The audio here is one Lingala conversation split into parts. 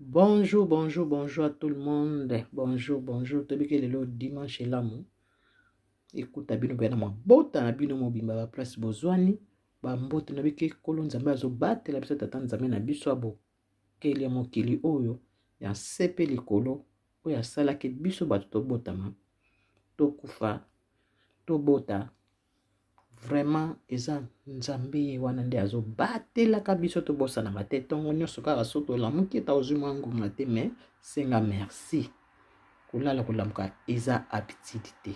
Bonjour, bonjour, bonjour à tout le monde. Bonjour, bonjour. Toyebi lelo dimanche elamu. Ekuta bino mpe na mabota na bino mobimba ba place bozwani. Ba mbote na bike kolo Nzambe azobatela biso tata Nzambe na biso abokeli ya mokili oyo ya nse mpe likolo oyo asalaki biso bato tobotama tokufa tobota. Vraiment eza Nzambe ye wana nde azobatelaka biso, tobosanaka te ntongo nyonso kaka so tolamuki ata ozwi mwa ngonga te, mais senga merci. Kolala kolamuka eza habitude te.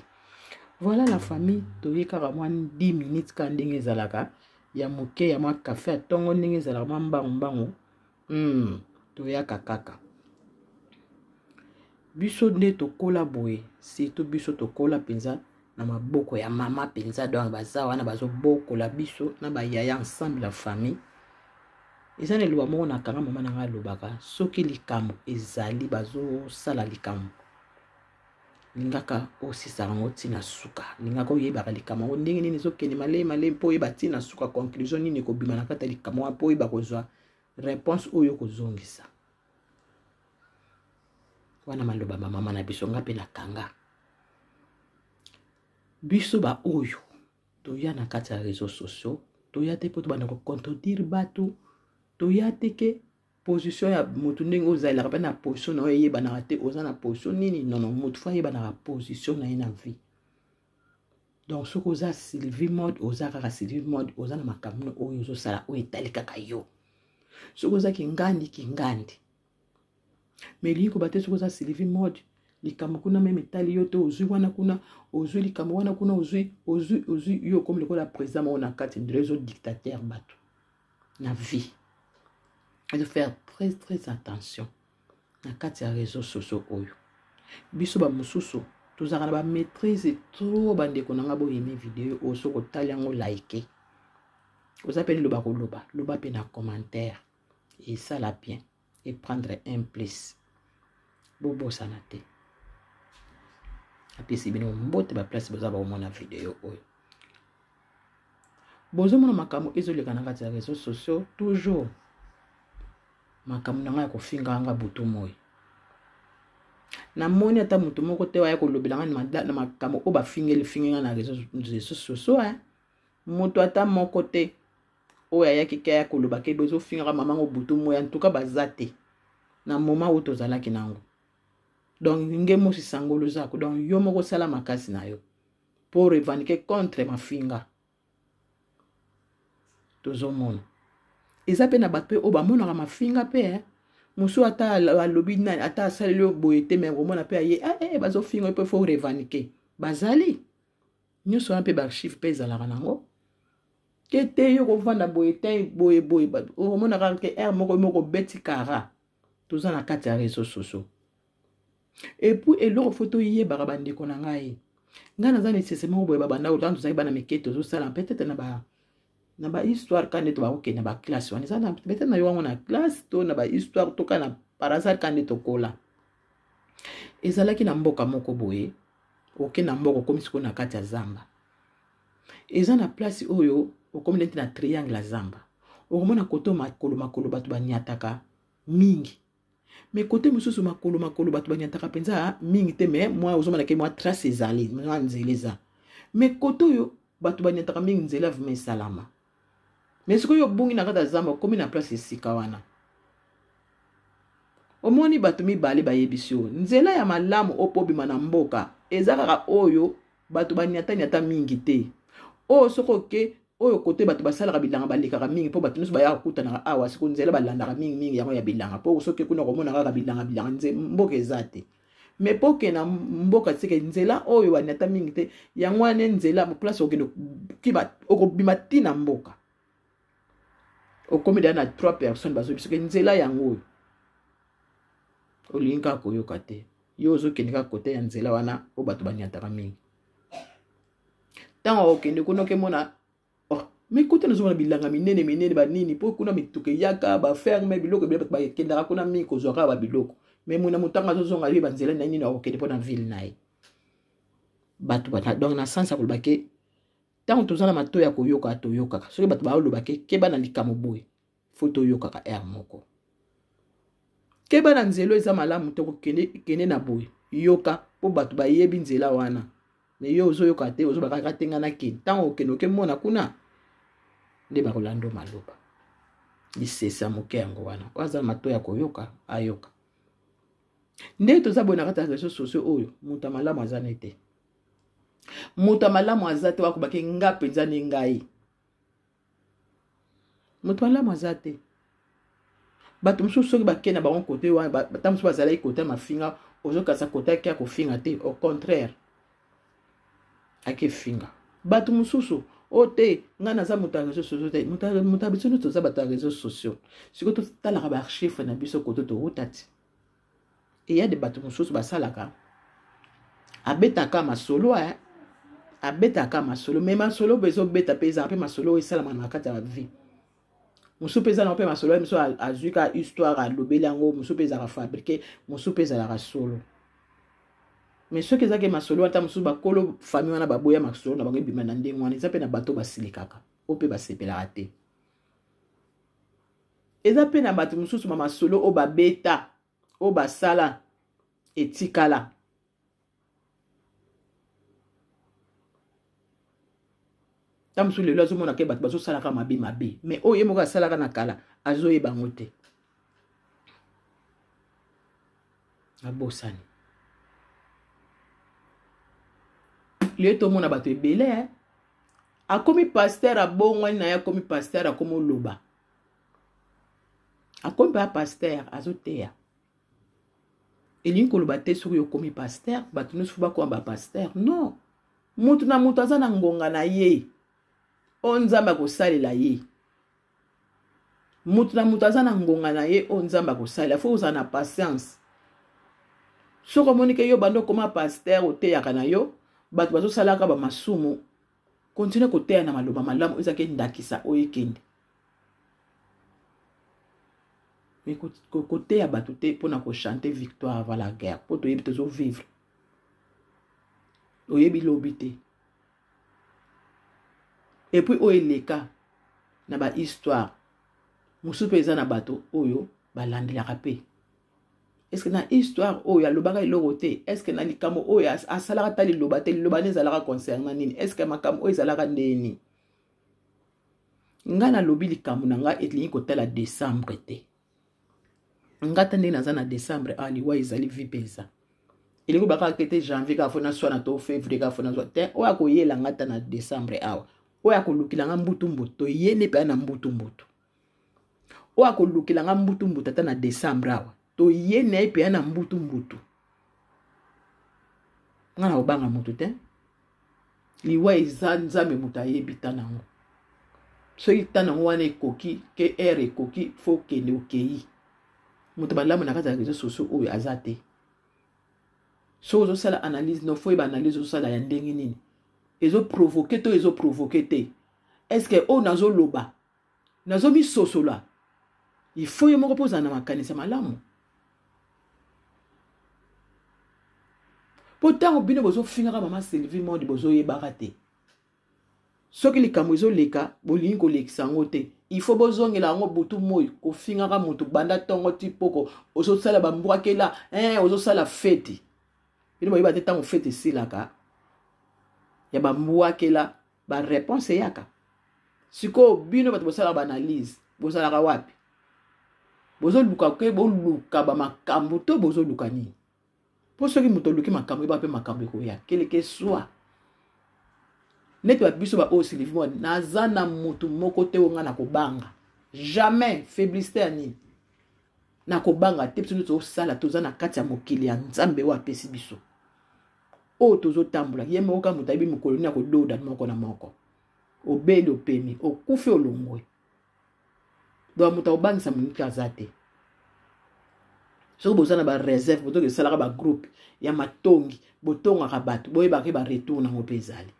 Voilà la famille, toye kaka mwa 10 minutes kaka ndenge ezalaka ya moke ya mwa kafe ya ntongo ndenge ezalaka mwa mbangu mbangu. Toyaka kaka biso nde tokola boye, surtout biso tokola mpenza na maboko ya mama mpenza, donc baza wana bazobokola biso na bayaya ensemble la famille. Eza na eloba moko na kanga mama na ngai alobaka, soki likambo ezali bazosala likambo, lingaka osisa yango ntina suka, lingaka oyebaka likambo yango ndenge nini ezokende malemi malemi mpo oyeba ntina suka, conclusion nini ekobima na kati ya likambo wana mpo oyeba kozwa réponse oyo kozongisa. Wana maloba ma mama na biso, nga mpe nakanga biso baoyo toya na kati ya réseaux sociaux, toya te mpo tobanda kocontredire bato, toya te ke position ya motu ndenge ozalelaka mpe na position na yo eyebanaka te, oza na position nini. Nono, motu fo ayebanaka position na ye na vie. Donc soki oza Sylvie Mode, oza kaka Sylvie Mode, oza na makambo oyo ozosala oyo etali kaka yo. Soki oza kingandi, kingandi, mais elingi koba te soki oza Sylvie Mode, likambo kuna meme etali yo te, ozwi wana kuna, ozwi likambo wana kuna, ozwi ozwi ozwi, yo okomi lokola président moko na kati ndelo ezo dictateur bato na vie. Il faut faire très très attention na kati ya réseaux sociaux oyo. Biso bamosusu tozalaka na bamaîtrise trop. Bandeko na nga, boyemi video oyo, soki otali yango, like, oza mpe liloba koloba, loba mpe na commentaire, esala bien et prendre un plus. Bobosana te, apesi bino mbote baplace boza bakomona video oyo. Bozomona makambo ezoleka na kati ya réseaux sociaux, toujours makambo na ngai ya kofinga nga butu moi. Namoni ata moto moko te aya kolobela ngai na makambo oyo bafingeli fingi ngai na réseaux sociaux. Moto ata moko te oyo ayaki ke aya koloba ke bozofingaka mama ngo butu moi, en tout cas baza te na moment oyo tozalaki nango. Donc nge mosi sangolo zako, donc yo moko osala makasi na yo pour revendiquer contre mafinga. Tozomona eza mpe na bato mpe oyo bamonaka mafinga mpe mosusu ata alobi nani, ata asaleli oyo boye te, me komona mpe aye bazofinga mpe faut revendiquer. Bazali nyonso wana mpe baarchive mpe ezalaka nango ke te yo kovanda boye te, boye boye, okomonaka ke aire moko moko beti kara. Toza na kati ya réseaux sociaux et puis eloko fo toyebaka, bandeko na ngai, ngai naza nécessaire moko boye, babanda kotanga tozalaki bana mike, tozosala peut-être na ba histoire ka nde tobakokende na baclasse wana, eza peut-être na yo wango na classe to na bahistoire to ka na par hasard ka nde tokola. Ezalaki na mboka moko boye, okende na mboka, okomi sikoyo na kati ya zamba, eza na place oyo okomi neti na triangle ya zamba, okomona kote makolo makolo bato banyataka mingi, mais kote mosusu makolo makolo bato banyataka mpenza mingi te, mais mwa ozomona ke mwa trace ezali, mwa nzela eza, mais kote oyo bato banyataka mingi, nzela vraiment esalama. Mais sikoyo obungi na kati ya zamba, okomi na place esika wana, omoni bato mibale bayebisi yo nzela ya malamu oyo mpo obima na mboka eza kaka oyo bato banyatanyata mingi te, oyo soki oke oyo kote bato basalaka bilanga balekaka mingi, mpo bato nyonso bayaka kokutanaka awa. Siko nzela balandaka mingimingi yango ya bilanga, mpo soki kuna komona kaka bilanga bilanga, nze mboka eza te. Mais mpo okende na mboka seke nzela oyo banyata mingi te, yango wana nzela place okende okobima ntina mboka. Okomi deya na 3 personnes bazobi soki nzela yango oyo, olingi kaka koyoka te, yo ozokende kaka kote ya nzela wana oyo bato banyataka mingi. Ntango okende kuna, okemona, oh, mais kote nazomona bilanga minene minene banini, mpo kuna mituka eyaka, baferme, biloko ebele, bato bakendaka kuna mingi kozwa kaka babiloko. Mais mona motango azozonga, ye banzela na nini akokende mpo na ville na ye bato. Donc na sens ya koloba ke ntango toza na matoi ya koyoka, toyokaka. Soki bato baoloba ke keba na likambo boye, fo toyokaka aire moko. Keba na nzela eza malamu te, kokende kende na boye. Yoka mpo bato bayebi nzela wana. Me yo ozoyoka te, ozobaka kaka te ngai nakende. Ntango okende okemona kuna nde bakolanda maloba. Lisese moke yango wana. Oyo aza na matoi ya koyoka, ayoka. Nde toza boye na kati ya réseaux sociaux oyo, moto ya malamu aza ne te. Moto ya malamu aza te, wakobaki nga mpenza ni ngai. Moto malamu aza te. Bato mosusu soki bakei na bango kote wana, ata mosusu bazalaki kote ya mafinga, ozokasa kote ake ya kofinga te, au contraire ake finga. Bato mosusu oyo te, ngai naza moto ya réseau sociaux te, moto ya biso nyonso toza bato ya réseau sociaux. Sikoyo totalaka baarchive na biso kote towuta ti. Eya de bato mosusu basalaka, abetaka masolo, abetaka masolo, me masolo mpe ezobeta mpe ezala mpe masolo oyo esalama na kati ya vie. Mosusu mpe eza nango mpe masolo mosusu azwi kaka histoire alobeli yango, mosusu mpe ezalaka fabriqué, mosusu mpe ezalaka solo. Mais soki ezalaki masolo ata mosusu bakolo famille wana baboya masolo na bango ebima na ndenge wana, eza mpe na bato basilikaka oyo mpe basepelaka te. Eza mpe na bato mosusu ba masolo oyo babeta oyo basala etikala. Ta mosusu lelo azomona ke bato bazosalaka mabe mabe, mais oyo ye moko asalaka na kala azoyeba yango te. Abosani. Lelo tomona bato ebele akomi pasteur, abongwani na ye, akomi pasteur, akomi oloba, akomi mpe pasteur azoteya. Elingi koloba te soki okomi pasteur bato nyonso fo bakoma bapasteur. Non, moto na moto aza na ngonga na ye oyo Nzambe akosalela ye. Moto na moto aza na ngonga na ye oyo Nzambe akosalela. Fo ozala na patience. Soki omoni ke yo banda okoma pasteur oteyaka na yo bato bazosalaka bamasumu, continue koteya na maloba malamu ezalaki ndakisa oyo ekende. Mais koteya bato te mpona kochante victoire avant la guerre, mpo toyebi tozovivre, oyebi lobi te. Et puis oyo eleka na bahistoire mosusu mpe eza na bato oyo balandelaka mpe. Est-ce que na histoire oyo alobaka eloko te? Est-ce que na likambo oyo asalaka ata liloba te? Liloba nde ezalaka concernant nini? Est-ce que makambo oyo ezalaka ndenge nini? Ngai nalobi likambo na ngai elingi kotala décembre te. Ngai ta ndenge naza na décembre, ah, liwa ezali vi mpe eza. Elingi bakaka te janvier kaka fo naswana to février kaka fo nazwa te. Oyo akoyela ngai ta na décembre awa, oyo akolukela ngai mbutu mbutu, toyene mpe na mbutu mbutu. Oyo akolukela ngai mbutu mbutu ata na décembre awa, toyene ye mpe na mbutu mbutu. Ngai na kobanga motu te. Liwa eza Nzambe moto ayebi ta nango. Soki ta nango wana ekoki ke heure ekoki, fo okende okei. Moto malamu na kati ya réseau sociaux oyo aza te. Soki ozosala analyse, no fo oyeba analyse ozosala ya ndenge nini, ezoprovoke to ezoprovoke te. Est-ce que oyo nazoloba nazomisosola? Il faut yo moko mpo ozala na makanisa malamu. Mpo ntango bino bozofingaka mama Sylvie Mondi, bozoyebaka te soki likambo ezoleka, bolingi kolekisa yango te. Il faut bozongela yango butu moi, kofingaka motu banda ntongo ti poko, ozosala bambwakela, ozosala feti. Bino boyeba te ntango feti esilaka ya bambwakela, bareponse eyaka. Sikoyo bino bato bosalaka baanalyse, bozalaka wapi? Bozoluka ke boluka bamakambo to bozoluka nini? Mpo soki moto oluki makambo, yeba mpe makambo ekoya keleke swa neti babiso baoyo. Sylvie mwa naza na motu moko te oyo ngai nakobanga jamais. Faiblesse ya nini? Nakobanga te. Biso nyonso tozosala, toza na kati ya mokili ya Nzambe oyo apesi biso, oyo tozotambola. Ye moko kaka moto ayebi mokolo nini akododa moko na moko. Obeli, opemi, okufi, olongwe. Donc moto akobangisa moniki aza te. Soki boza na bareserve, botoki esalaka bagroupe ya matongi, botongaka bato, boyebaka baretour nango mpe ezali.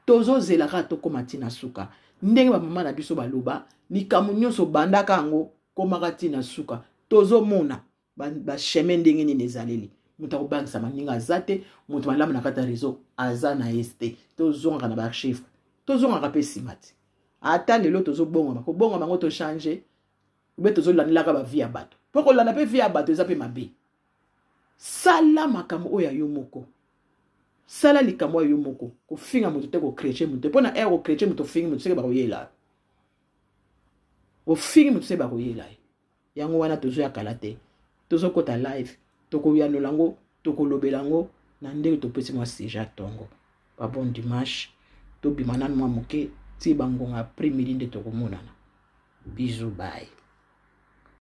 Tozozela kaka tokóma ntina suka. Ndenge bamama na biso baloba, likambo nyonso bandaka yango komaka ntina suka. Tozomona bachemin ndenge nini ezaleli. Moto akobangisa maninga aza te. Moto malamu na kati ya réseau aza na ye te. Tozongaka na baarchive, tozongaka mpe nsima te. Ata lelo tozobongama, kobongama yango tochange ube, tozolandelaka bavie ya bato. Mpo kolanda mpe vie ya bato eza mpe mabe. Sala makambo oyo ya yo moko. Sala likambo ya yo moko. Kofinga moto te, kokreche moto te. Mpo na ere kokreche moto, ofingi moto, seke bakoyela yo. Ofingi moto, seke bakoyela ye. Yango wana tozoya kala te. Tozokota live, tokoyanola yango, tokolobela yango na ndenge topesi mwa sujet ya tongo. Ba bon dimanche, tobima nanu mwa moke, ti bangonga après midi nde tokomonana. Bisous, bye.